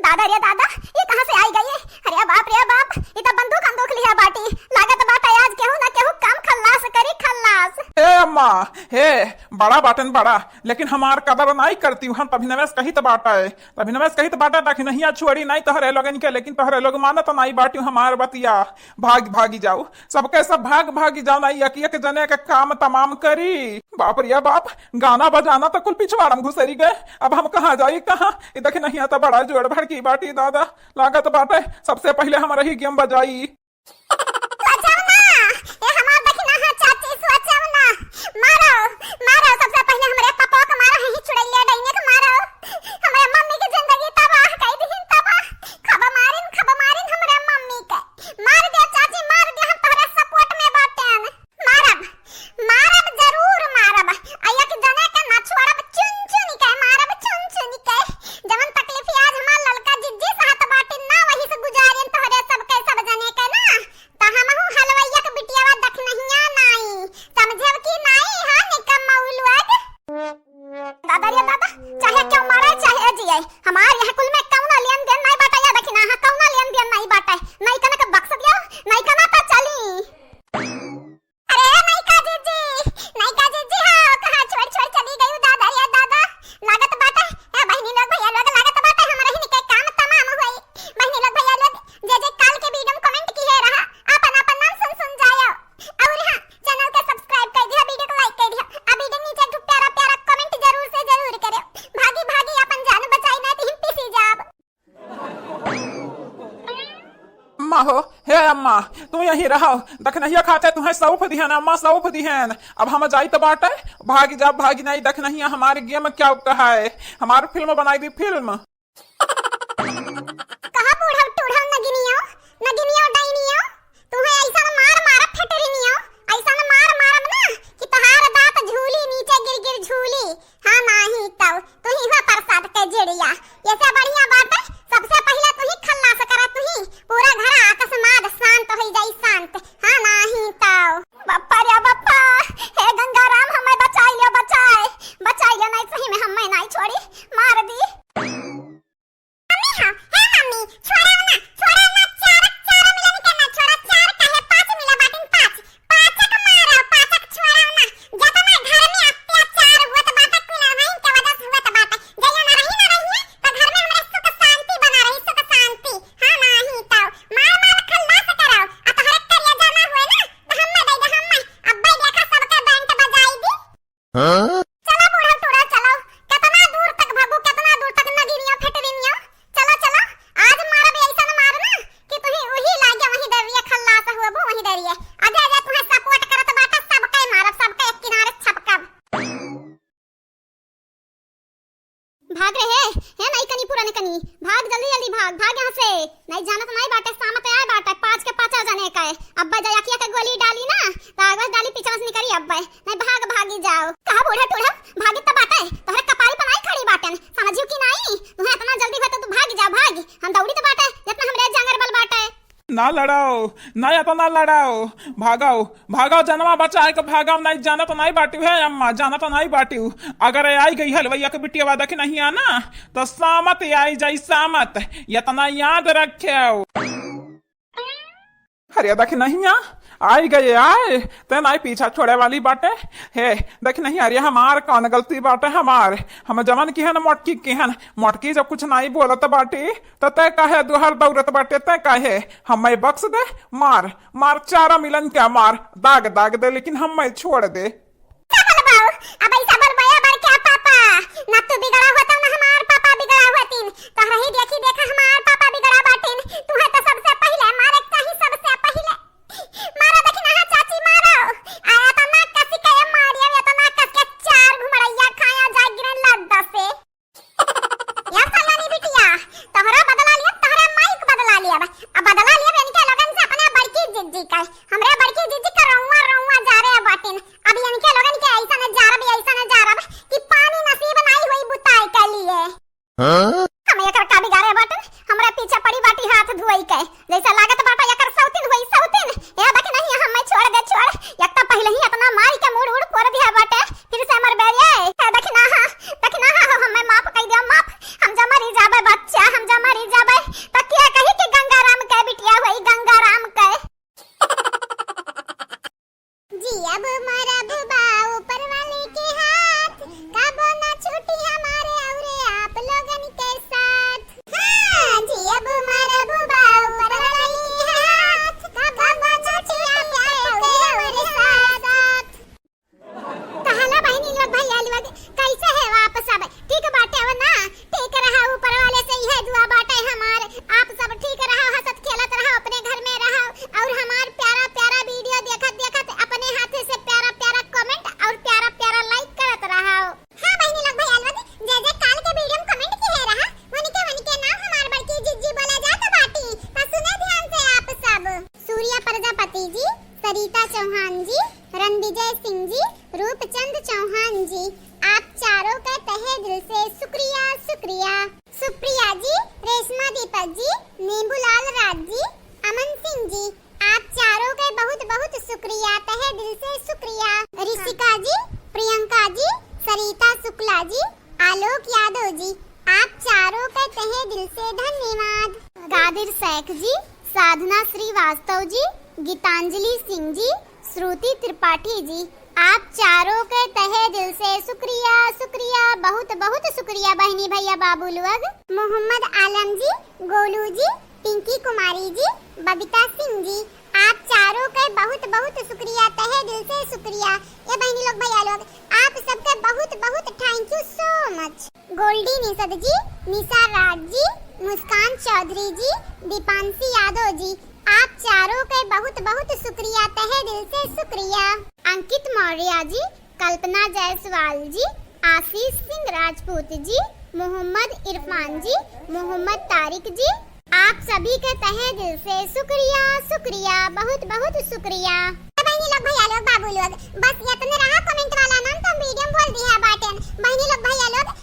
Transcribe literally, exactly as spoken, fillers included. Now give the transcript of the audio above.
दादा रे दादा, ये कहाँ से आई गई? अरे बाप रे बाप, ये तो बंदूक अंदूक लिहे बाटी। लागत बाटे आज केहू ना केहू काम खल्लास करी, खल्लास। ए अम्मा, हे, बड़ा बाटन बड़ा, लेकिन हमार कदर नाई करती हन, तभी नवेश कहित बाटे, तभी नवेश कहित बाटे, ताकि नहीं छोड़ी नाई तोहरे लोगन के, लेकिन तोहरे लोग मानत नाई बाटी हमार बतिया। भाग, भागी जाओ, सबके सब भाग, भागी जाओ, नाई एक एक जने के काम तमाम करी। बाप रे बाप, गाना बजाना तो कुल पिछवाड़म घुसरी गए, अब हम कहाँ जाई, कहाँ? ये देख नहीं आता, बड़ा जोर भड़की बाटी दादा, लागत बाटे सबसे पहिले हम रही गेम बजाई। सोचव ना, ए हमार दखिनहा चाची, सोचव ना, मारो, मारो, सबसे पहिले हमरे पप्पो के मारो, ही चुड़ैलिया डैने के मारो, हमरे मम्मी के जिंदगी तबाह कई दिहिन, तबाह, खब मारिन, खब मारिन हमरे मम्मी के, मार दे चाची, मार दे, हम तोहरे support में बाटेन। मारब, मारब, जरूर मारब। आ एक जने के ना छोड़ब, चुन चुन के मारब, चुन चुन के। जवन तकलीफ आज हमार ललका जिज्जी सहत बाटिन ना, वही से गुजारिन तोहरे सबके सब जने के ना। त हमहू हलवैया के बिटियावा दखिनहिया नाई। समझब कि नाई, हाँ, निकम्मा उलुअग। दादा रे दादा, चाहे क्यों मरे, चाहे जिए, हमार यहाँ कुल में कौनो लेन देन नाई बाटे, या दखिनहा, हाँ, कौनो लेन देन नाई बाटे। नाई कनक बक्स दियो, नाई कना त चली। अरे नैका जीजी, नैका जीजी हो, कहाँ छोड़ छोड़ चली गई दादा रे दादा? लागत बाटे, ए बहिनी लोग, भैया लोग, लागत बाटे हमरा हिन के काम तमाम होई। बहिनी लोग, भैया लोग, जे जे काल के video में comment किहे रहा, आपन आपन नाम सुन सुन जायो। और हाँ, channel के subscribe कर दिया, video को like कर दिया, आ video नीचे एक ठो प्यारा प्यारा comment जरूर से जरूर करे। भागी भागी अपन जान बचाई, नहीं तो हम पिसी जाब। अम्मा हो, हे अम्मा, तू यहीं रहो। दखिनहिया खाते तुहें सौंप दिहन, अम्मा सौंप दिहन। अब हम जाई त बाटे, भागी जा, भागी नहीं, दखिनहिया हमारे game क्या कहा है, हमार film बनाई दी, film। कहा बूढ़व टूढ़व नगिनियो, नगिनियो डाइनियो, तुहें ऐसन मार मारब फेटरिनियो, ऐसन मार मारब ना कि तोहार दांत झूली नीचे गिर गिर झूली। हाँ नाही तौ, तुही हुआ प्रसाद के जिड़िया। ये से बढ़िया बात है, सबसे पहिले तुही खल्लास करा तुही, पूरा घर अकस्मात शांत होई जाई शांत। हाँ नाही तौ। बप्पा रे बप्पा, हे गंगाराम हमें बचाई लियो, बचाए, बचाई लियो, नहीं सही में हमें नहीं छोड़ी, मार दी। मम्मी हो, हे मम्मी, छोड़ाओ ना, छोड़ाओ ना, चार, चार मिलन के ना छोड़ा, चार काहे, पाँच मिला बाटिन, पाँच, पाँचक मारो, पाँचक छोड़ाओ ना, जतना घर में अत्याचार हुआ त बाटे कुल अवहीं के वजह से हुआ त बाटे, जइया ना रही ना रही, त घर में हमरे सुख शांति बना रही, सुख शांति, हाँ नाही तौ, मार मार खल्लास कराओ, आ तोहरे करिया जाना हुए ना, त हम्मे दे दे, हम्मे, अब्बे देखा सबके band बजाई दी। हाँ? चला बूढ़ा टूढ़ा चला, केतना दूर तक भागू, केतना दूर तक नगिनिया फेटरिनिया, चला चला, आज मारब ऐसन मार ना कि तुही वही लागे वही दरिया खल्लास हुआ बू वही दरिया। अजय अजय तुहे support करत बाटा, सबके मारब, सबके एक किनारे छपकब। भाग रे हे, हे नहीं कनी पुरन कनी, भाग जल्दी जल्दी भाग, भाग यहाँ से। नहीं जानत नहीं बाटे, सामत आए बाटे, पाँच के पाँचा जने का है। अब्बे जयाकिया के गोली डाली ना, त आगवा से डाली पीछवा से निकरी अब्बे। नहीं भाग, भागी जाओ। कहा बूढ़ा टूढ़ा, भागी त बाटे, तोहरे कपारी पर नहीं खड़ी बाटन, समझियो कि नहीं? तुहे इतना जल्दी होता तू भागी जा, भागी। हम दौड़ी त बाटे, जितना हमरे जांगर बल बाटे। ना लड़ाओ, ना इतना लड़ाओ, भागाओ, भागाओ, जनवा बचाए के भागाओ, नहीं जानत नहीं बाटियो है अम्मा, जानत नहीं बाटियो। अगर आई गई हलवैया के बिटिया वादा के नहीं आना, तो सामत आई जाई सामत, इतना याद रखे। अरे दखिनहिया, आई गए आए, ते नाई पीछा छोड़े वाली बाटे। हे दखिनहिया, अरे हमार कौन गलती बाटे हमार? हम जवन किहन मोटकी किहन, मोटकी जब कुछ नाई बोलत बाटी, त ते काहे दुहर दौड़त बाटे? ते काहे हमें बक्स दे, मार, मार चारा मिलन के मार, दाग दाग दे, लेकिन हमें छोड़ दे। सबल बाऊ, अब ऐसा बोल बया बड़का पापा, ना तू बिगड़ा होता ना हमार पापा बिगड़ा होतीन, तोहरा ही देखी देखा हमार पापा बिगड़ा बाटिन, तुहे तो सबसे पहिले मारे के चाही, सबसे पहिले। मारो दखिनहा चाची मारो, आ इतना कस के मारियो, इतना कस के चार घुमड़ैया खाया जा गिरन लड्डा से। या फलानी बिटिया, तोहरा बदला लिया, तोहरा माई के बदला लिया बा। अब बदला लिया इनके लोगन से अपने बड़की जिज्जी का। हमरे बड़की जिज्जी का रउआ, रउआ जा रहे बाटिन। अब इनके लोगन के ऐसा न जारब, ऐसा न जारब कि पानी नसीब नाई होई बुताए के लिए। हाँ? हम एकर का बिगाड़े बाटिन? हमरे पीछे पड़ी बाटी हाथ धोई के। जैसे लागत बाटा एकर सौतिन होई सौतिन। ए बा कि नहीं, हमें छोड़ दे, छोड़। एक तो पहले ही इतना मारी के मूड़ उड़ फोड़ दिया बाटे, फिर से मर बे ये। ए दखिनहा, दखिनहा हो, हमें माफ कई दिया, माफ। हम जा मरी जाबे बच्चा, हम जा मरी सुप्रिया जी, रेशमा दीपक जी, नींबूलाल राज जी, अमन सिंह जी, आप चारों के बहुत बहुत शुक्रिया, तहे दिल से शुक्रिया। ऋषिका जी, प्रियंका जी, सरिता शुक्ला जी, आलोक यादव जी, आप चारों के तहे दिल से धन्यवाद। कादिर शेख जी, साधना श्रीवास्तव जी, गीतांजलि सिंह जी, श्रुति त्रिपाठी जी, आप चारों के तहे दिल से शुक्रिया, शुक्रिया, बहुत बहुत शुक्रिया बहिनी भइया बाबू लोग। मोहम्मद आलम जी, गोलू जी, पिंकी कुमारी जी, बबीता सिंह जी, आप चारों के बहुत बहुत शुक्रिया, तहे दिल से शुक्रिया। ए बहिनी लोग भइया लोग, आप सबके बहुत बहुत thank you so much। गोल्डी निषद जी, निशा राज जी, मुस्कान चौधरी जी, दीपांशी यादव जी, आप चारों के बहुत बहुत शुक्रिया, तहे दिल से शुक्रिया। अंकित मौर्य जी, कल्पना जायसवाल जी, आशीष सिंह राजपूत जी, मोहम्मद इरफान जी, मोहम्मद तारिक जी, आप सभी के तहे दिल से शुक्रिया, शुक्रिया, बहुत बहुत शुक्रिया। तो बहिनी लोग, भइया लोग, बाबू लोग, बस इतने रहा comment वाला नाम, तो हम video में बोल दिया बाटेन। बहिनी लोग, भइया लोग,